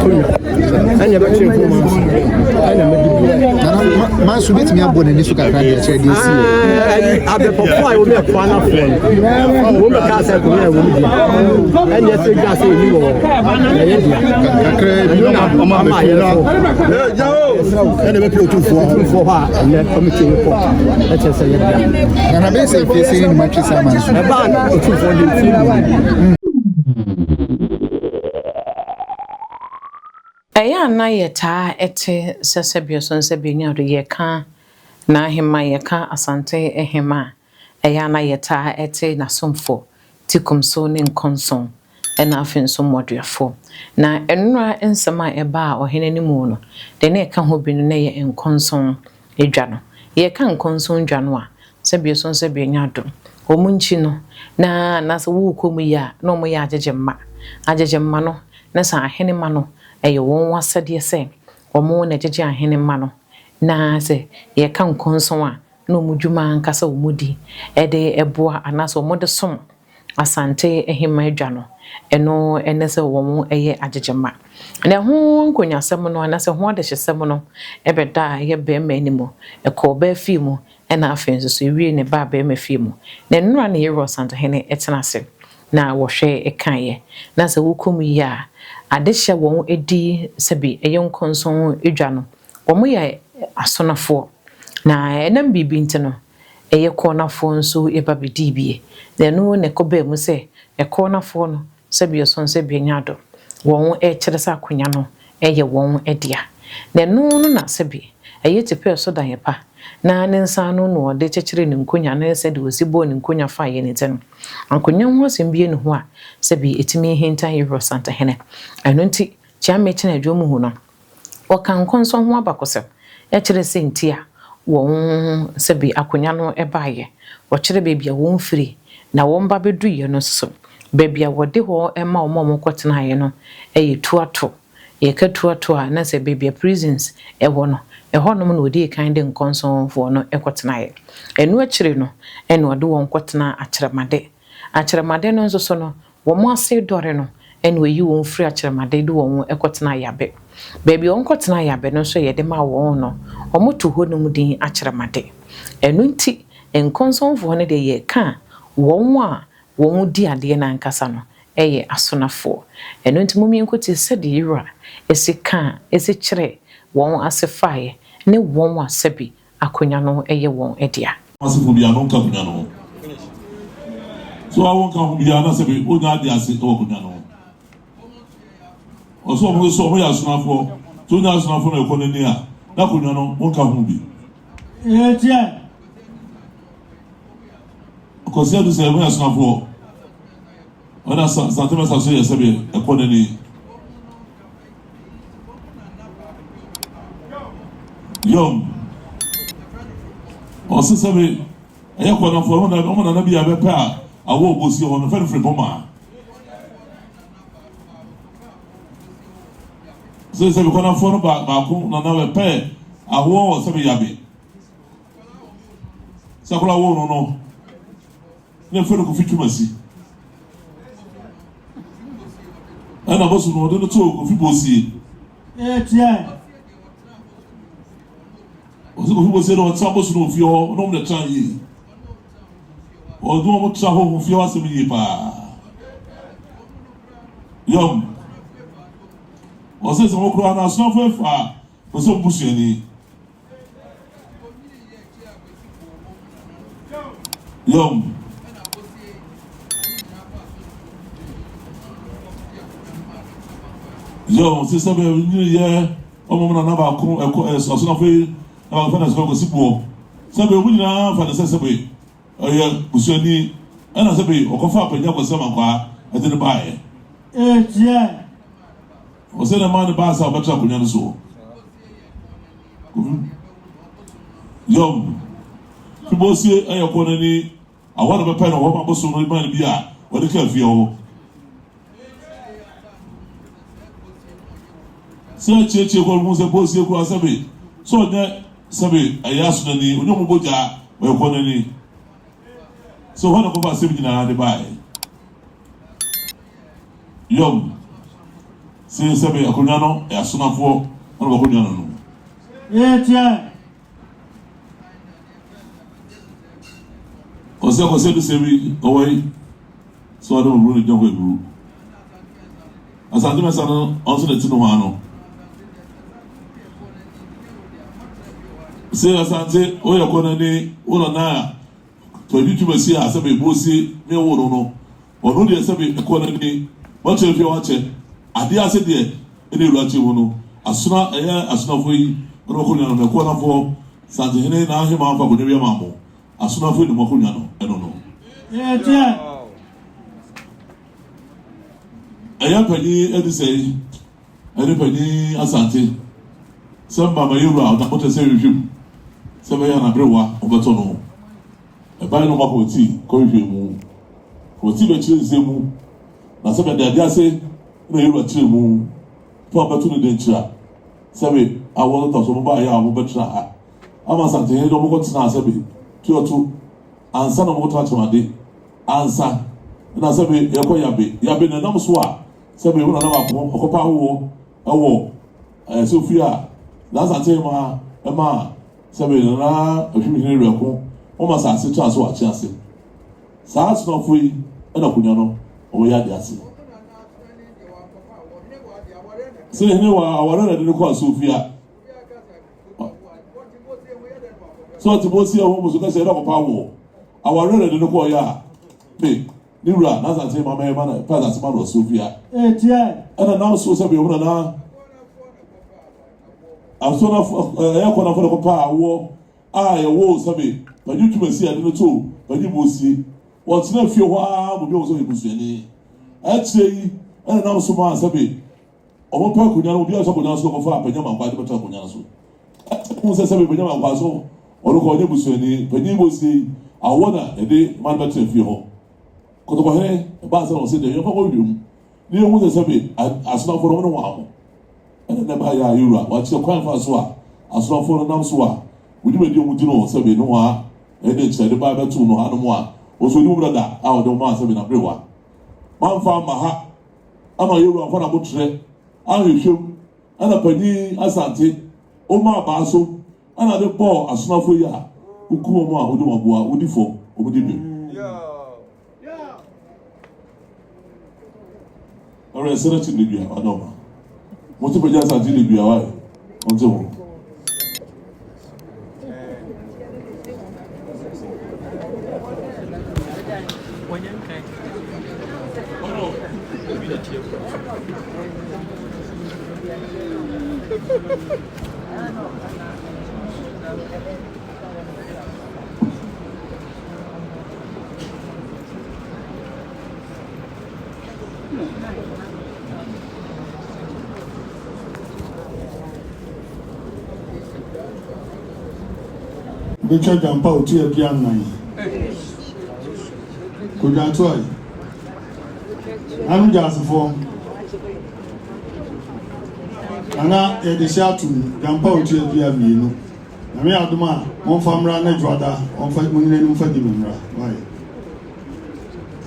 Ɛna ɛbɛtwe mfo ma nso ɛna mɛdi bi. Nana manso bɛtumi abɔ n'ani so kakra deɛ kyerɛ deɛ si. Abɛpɔpɔ a wɔn ɛkɔ anafoɔ no wɔn bɛka sɛ akonnwa ɛwɔ mu deɛ ɛna ɛsɛ gya sɛ ɛni wɔ ɛyɛ deɛ. Kakra bi na ɔma abɛfie na ɛna bɛpɛ otumfoɔ otumfoɔ hɔ a ɛnɛ kɔmiti report ɛkyerɛ sɛ yɛ dea. Nana bɛyɛ sɛ mfie sɛ ne matwe saa manso. Ɛbaa otumfoɔ de mfie mmienu. Ɛyɛ a na yɛtaa te sɛ sɛbeɔsɔnsɛbeɔnyado yɛka N'ahemman, yɛka Asante hemma a, ɛyɛ a na yɛtaa te n'asomfo, Tikumso ne Nkɔnsɔn, ɛna afei nso Mmɔduafoɔ. Na nnora nsɛm a ɛbaa ɔhene no mu no, deɛ na ɛka ho bi no na ɛyɛ Nkɔnsɔn dwa no. Yɛka Nkɔnsɔn dwa no a, sɛbeɔsɔnsɛbeɔnyado, wɔn nkyi no, na anaasɛ worekɔ mu yi a, na wɔyɛ agyegyemma. Agyegyemma no, Na sɛ ahenemma no, ɛyɛ wɔn asɛdeɛ sɛ wɔn na ɛgyegye ahenemma no, na sɛ yɛka nkɔnsɔn a, na wɔn dwuma ankasa wɔn di de boa anaasɛ wɔn de som Asante ahemma adwa no, ɛno ne sɛ wɔn yɛ agyegyemma. Na ɛho nkonyasɛm no anaasɛ ɛho adehyesɛm no bɛdaa ɛyɛ barima anim, ɛkɔɔ ɔbaa fie mu, ɛna afei nso so ewiee ne ba barima fie mu. Na nnora na Yeroa Santehene tena ase na wɔhwɛ kaeɛ. Na sɛ wokɔ mu yie a, adehyɛ wɔn di sɛbi ɛyɛ nkɔnsɔn dwa no, wɔn yɛ asonafoɔ. Na ɛnam biribi nti no, ɛyɛ kɔɔnafoɔ nso ba bɛdii bie. Na ɛno na ɛkɔbaa mu sɛ ɛkɔɔnafoɔ no Sɛbi ɔsɔn sɛbi anya adɔ. Wɔn ɛkyerɛ sɛ akonya no yɛ wɔn dea. Na ɛno no na sɛbi ɛyɛ tipɛ so dan pa na ne nsa ano na ɔde kyekyeree ne nkonya ne sɛdeɛ ɔsi bɔɔ ne nkonya faeɛ no nti no, akonya ho asɛm biara nni hɔ a sɛbi ɛtumi hinta Yerua Santehene. Ɛno nti Kyeame Kyena Dwomuhu no, Wɔka nkɔnsɔn ho abakɔsɛm kyerɛ sɛ nti a wɔn sɛbe akonya no baeɛ. Wɔkyerɛ baabi a wɔn firi na wɔn ba bɛduiɛ no nso so. Baabi a wɔde hɔ ma wɔn a wɔkɔtenaeɛ no yɛ Tuato. Yɛka Tuato a na sɛ baabi a prisons wɔ no, ɛhɔnom na wɔdii kan de nkɔnsɔnfoɔ no kɔtenaeɛ. Ɛno akyire no na wɔde wɔn kɔtenaa Akyerɛmade. Akyerɛmade no nso so no, Wɔn ase dɔre no na wɔyi wɔn firi akyerɛmade de wɔn kɔtena Yabe. Baabi a wɔkɔtenaa Yabe no nso a yɛde maa wɔn no, wɔto hɔnom din akyerɛmade. Ɛno nti, nkɔnsɔnfoɔ no deɛ yɛka a, wɔn a wɔdi adeɛ no ankasa no yɛ asonafoɔ. Ɛno nti mom yɛnkɔtie sɛdeɛ Yewura si kaa, si kyerɛɛ wɔn ase faeɛ ne wɔn a sɛbi Akonya no yɛ wɔn dea. Asefo biara no nka akonya no ho. So a wonka ho biara na sɛbe wonya ade ase wɔ akonya no ho. Ɔsɛ ɔmo nso ɔmo yɛ asonafoɔ. So wonya asonafoɔ na ɛkɔ n'ani a na akonya no wonka ho bi. Ɛtiɛ. Ɔkɔsi adu sɛ ɔmo yɛ asonafoɔ. Ɔna santimɛta so yɛ sɛbe ɛkɔ n'ani. Yom. Ɔse sɛ me ɛyɛ kɔnɔfoɔ ɔmo na ɔmo nana bi a bɛpɛ a awɔ obosi hɔ no fɛn firi pɔma. Sɛ sɛ me kɔnɔfoɔ no ba baako nana bɛpɛ awoɔ wɔ sɛ me yabe. Sɛ akɔla wo no no. Na efrɛ no Kofi Twumasi. Ɛna bosom no wɔde no too Kofi Bosie. Ɛtiɛ. Wɔsi Kofi Bosie na ɔtra bosom no wɔ fie hɔ na wɔn na ɛtra yie. Wɔde wɔn tra hɔ ho fie hɔ asɛm yie paa. Yam. Wɔsɛ sɛ wɔn koraa na asomafo efa wɔsɛ busuani. Yom. Yom sɛ sɛ bɛ nyini yɛ ɔmo mu nana baako ɛkɔ ɛsɔ so n'afɛ na baako fɛ na sɛ kɔsi boɔ sɛ bɛ ɔmo nyinaa fa ne sɛ sɛ bɛ ɔyɛ busuani ɛna sɛ bɛ ɔkɔfa apanya kɔsi amankwaa ɛde ne baayɛ. Ɛtiɛ. Ɔsɛ na ɛmaa ne baa sɛ ɔbɛtra akonnwa no soɔ. Yom. Fibosie ɛyɛ kɔ n'ani awɔ na bɛpɛ no hɔ ma bosom no ma no bi a wɔde ka fie hɔ. Sɛ akyiekyie kɔ no hu sɛ bosie kura sɛbe sɛ ɔnyɛ sɛbe ɛyɛ asonani ɔnyɛ ɔmo bogya ɔyɛ kɔ n'ani. Sɛ hɔ na kɔfa asɛm nyinaa de baeɛ. Yom. Se sɛbe akonnwa no yɛ asonafoɔ na wɔakonnwa no no. Etia. Kɔsɛ kɔsɛ bi sɛ bi ɔwɔ yi sɛ ɔde ɔburu ne gyina hɔ eburu. Asante mɛsa no ɔnso na ti no ho ano. Se Asante woyɛ kɔ n'ani wo nana a tɔdwi twumasi a sɛ bɛbu osie ne wo no no Ɔno deɛ sɛbe ɛkɔ n'ani, wakyɛ mfeɛ wakyɛ, adeɛ ase deɛ ɛna awura kyɛ mu no, asona ɛyɛ asonafoɔ yi ɛna wɔkɔnwa no, na ɛkɔnafoɔ, Santehene na ahemaa mfa akonnwa bi ama mo, asonafoɔ yi na mo akonnwa no, ɛno no. Ɛyɛ panyin Adisɛe ɛne panyin Asante sɛ mma ma yɛwura ɔda sɛ nhwehwɛ mu sɛ bɛyɛ anaberewa wɔbɛtɔ no. Ɛbae no ɔma kɔmiti kɔhwehwɛɛ mu. Kɔmiti bɛkyerɛ nsɛm mu, na sɛ bɛde ade ase na yɛwura kyerɛ mu to a bɛto no denkyira sɛbe awoɔ ntotoasoɔ mo baeɛ a wɔbɛtena ha ama Asantehene de wɔkɔtenaa sɛbe Tuoto ansa na wɔkɔtena Kyɛmade ansa na sɛbe yɛkɔ Yabe. Yabe na ɛnam so a sɛbe wo nana baako ɔkɔpa awoɔ ɛwɔ ɛɛ sɛ a na Asantehene ɛmaa Sɛbe Nana Ahwimhene Werɛko wɔn asase traa so wɔ Akye ase. Saa asomafo yi na akonya no wɔn yɛ ade ase. Sɛ hene wɔ aware na de no kɔ asofia. Sɛ ɔte bɔ si ɛho musu kɛsɛ ɛna kɔpa wɔ aware na de no kɔ yɛ a me ne wura n'asase ma mɛma na pɛ asase ma no asofia. Ɛna nam so sɛ bɛ wɔn nana Asɔrafo ɛyɛ akɔnafo na kɔpaa awoɔ a yɛwoo sɛbe Panyin Twumasi a yɛde no too Panyin Bosie. Wɔtenaa fie hɔ ara ma obi ahu sɛ ɔyɛ busuani. Akyire yi ɛna nam so maa sɛbe wɔpɛ akonnwa no, obiara sɔ akonnwa no so na kɔfaa Panyin Amankwaa de bɛtena akonnwa no so. Ɛkyɛ hu sɛ sɛbe Panyin Amankwaa so ɔno kɔ ɔnyɛ busuani. Panyin Bosie yi awoɔ na yɛde ma no bɛtena fie hɔ. Kɔtɔkɔhene ɛbaa sɛ na ɔse deɛ yɛmfa kɔ wiem na yɛhu sɛ sɛbe asomafo no wɔn ne wɔn amo. Ɛna na ɛbaeɛ a yɛwura wakyerɛ kwan fa so a asomafoɔ no nam so a wɔn dwumadi a wɔdi no sɛbe nohoa ɛne nkyerɛde bae bɛtoo no hanom a wɔso ɔdi mu dada a ɔde wɔn maa sɛbe n'aberewa. Mamfa amma ha ama yɛwura amfa n'abotrɛ anhwehwɛ mu ɛna panyin Asante ɔmaa baa so ɛna de bɔɔ asomafoɔ yi a woku wɔn a wode wɔn aboa wodi fɔ wɔn di bem. Ɔrɛ sɛrɛ kyi de dua ɔdɔ ma. Mo ti pɛgya asante de dua wae. Ɔnte ho. Wobɛtwa dwampa a ɔtu aduanan. Kodwantoa yi. Ano gyasefoɔ. Nana yɛde hyɛ atom dwampa a ɔtu adua mmienu. Nyame adom a momfa mmra na dwoada ɔmfa mo nyina anim mfa di me mmra. Why?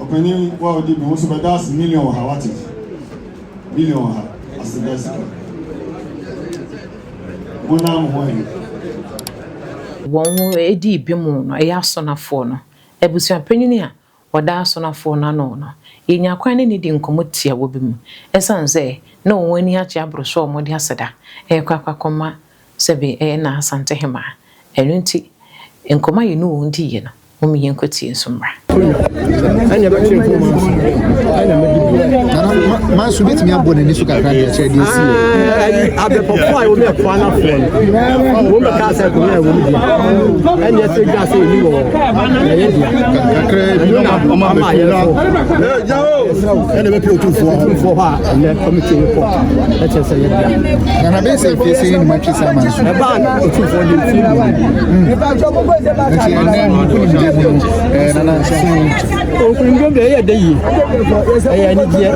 Ɔpanin wo a wodi me ho so bɛda ase million wɔ ha wate million wɔ ha aseda sika mo nan mo ho ayi. Wɔn dii bem no, ɛyɛ asonafoɔ no. Abusuapanyin a ɔda asonafoɔ no ano no, yɛnyaa kwan ne no dii nkɔmmɔ tiawa bi mu. Ɛsiane sɛ na wɔn ani agye aboro so a wɔde aseda rekɔ akɔma sɛbe ɛyɛ Naa Asantehemaa, ɛno nti nkɔmmɔ a yɛne wɔn diiɛ no, Mom yɛnkɔ tie nso mmra. Nana manso betumi abɔ n'ani so kakra de akyerɛ deɛ esi yɛ. Abɛpɔfo a wɔn yɛ kwan afoɔ no, wɔn bɛka sɛ akonnwa a wɔn di ɛna ɛsɛ dwa sɛ ɛni wɔ ɛyɛ dea. Kakra bi na ɔma ama yɛn so. Ɛna bɛpɛ otumfoɔ otumfoɔ hɔ a ɛnɛ kɔmiti report ɛkyɛ sɛ yɛ dea. Nana bɛyɛ sɛ mfie sɛ yɛn nim atwe sɛ ama nso. Ɛbaa otumfoɔ de mfie mmienu. Nti ɛnɛ mu nkonimdie. mu no ɛɛ nana sɛ. Nkunimdie deɛ ɛyɛ dɛ yie, ɛyɛ anigyeɛ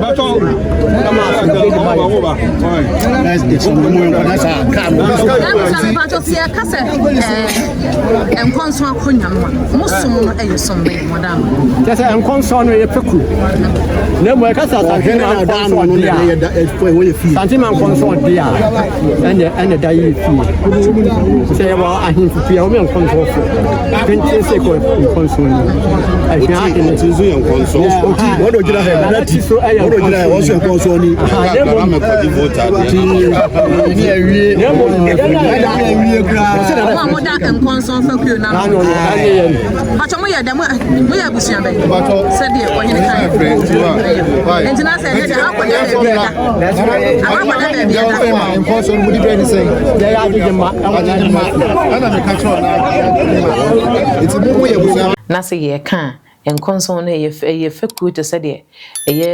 kama asomdwe de ma yɛ. Mpatsɔ sɛ yɛka sɛ ɛɛ nkɔnsɔn akonnwa no a, mo som no ɛyɛ som bɛn mo da no? Kyɛ sɛ nkɔnsɔn no yɛ pɛku na mmom ɛka sɛ Asante ma nkɔnsɔn de a, Asante ma nkɔnsɔn de a ɛnɛ ɛnɛ da yɛ fie sɛ yɛwɔ ahemfo pii a wɔyɛ nkɔnsɔnfo tenten sɛ kɔ nkɔnsɔn ni ɛhwɛ ahene ti nso yɛ nkɔnsɔn wɔn de ogyina hɛ nana ti so ɛyɛ nkɔnsɔn wɔn nso yɛ nkɔnsɔn ni na mmom na mmom Mo a moda nkɔnsɔn fakuo no ano. Mpatsɔ mo yɛ dɛ mo yɛ abusua bɛn? Sɛdeɛ ɔhene kan. Nti na sɛ ɛnɛ deɛ akɔda baabi ɛda. Akɔda baabi ɛda. Nkɔnsɔn no mudi bɛn ne sɛn? Yɛyɛ agyegye ma ɛwɔ n'adwuma. Ɛna meka kyerɛ ɔna nti mo mo yɛ abusua. Na sɛ yɛka a, nkɔnsɔn no ɛyɛ ɛyɛ fekuo te sɛ deɛ ɛyɛ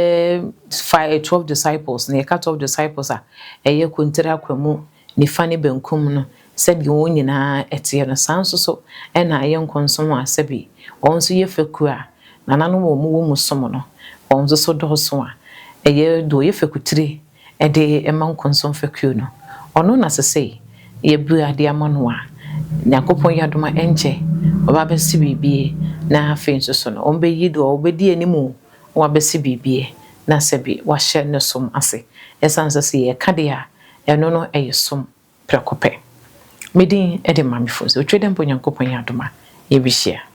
five 12 disciples na yɛka 12 disciples a, ɛyɛ kontire akwamu nifa ne benkum no, sɛdeɛ wɔn nyinaa ɛteɛ no, saa nso so ɛna ɛyɛ nkɔnsɔn a sɛbi wɔn nso yɛ fekuo a nananom a wɔwɔ mu som no, wɔn nso so dɔɔso a ɛyɛ deɛ ɔyɛ fekutire ɛde ɛma nkɔnsɔn fekuo no, ɔno na sesei yɛbue adeɛ ama no a Nyankopɔn yɛ adom a ɛnkyɛ ɔba abɛsi biribie, na afei nso so no ɔmbɛyi deɛ ɔbɛdi anim na wabɛsi biribie na sɛbi wahyɛ ne som ase, ɛsiane sɛ sɛ yɛka deɛ a ɛno no ɛyɛ som prɛko pɛ. Medin ɛde ma me fo sɛ otwe dɛ mpo Nyankopɔn yɛ adom a yɛbɛhyia.